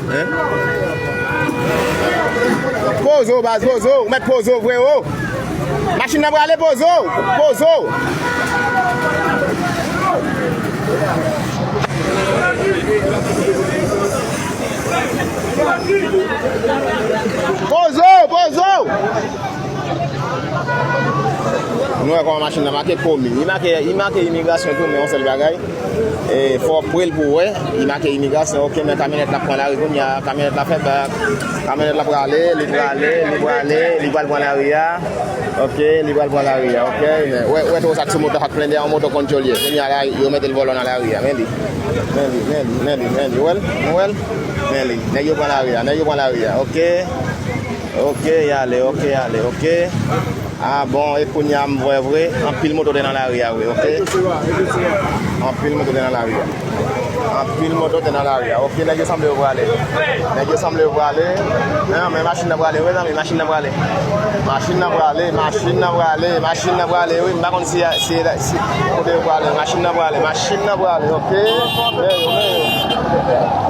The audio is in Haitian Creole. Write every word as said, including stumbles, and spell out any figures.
Hein? Poze w, baz, poze w. Ou mèt poze w vre, o. Machin nan prale, poze w. Poze w. Poze w, poze w. Nou wè kòman machin nan make komi. Li make, li make imigrasyon tou, men yon sèl bagay. E, fò w pre l pou w wè. Li make imigrasyon, oke, men kamyonèt la pran lari kounye a, kamyonèt la fè bak. Kamyonèt la prale, li prale, li prale, li pral pran lari a. Oke, li pral pran lari a, oke. Men, wè, wè tro sa k sou moto a, k plen dèyè yon moto konn tchòl ye. Kounye a la, yo mete l vòlò nan lari a, men li. Men li, men li, men li, men li. Ou wè l? Nou wè l? Men li. Nèg yo pran lari a, nèg yo pran lari a, oke. Oke, y ale, oke, y ale, oke. Ah bon, e kounye a m vwè vre, anpil moto te nan lari a vre, oke. Anpil moto te nan lari a. Anpil moto te nan lari a. Oke, nèg yo sanble yo prale. Nèg yo sanble yo prale. Men, men machin nan prale, wi, mezanmi, machin nan prale. Machin nan prale, machin nan prale, machin nan prale, wi, m pa konn si, si, si kote yo prale. Machin nan prale, machin nan prale, oke. Men yo, men yo.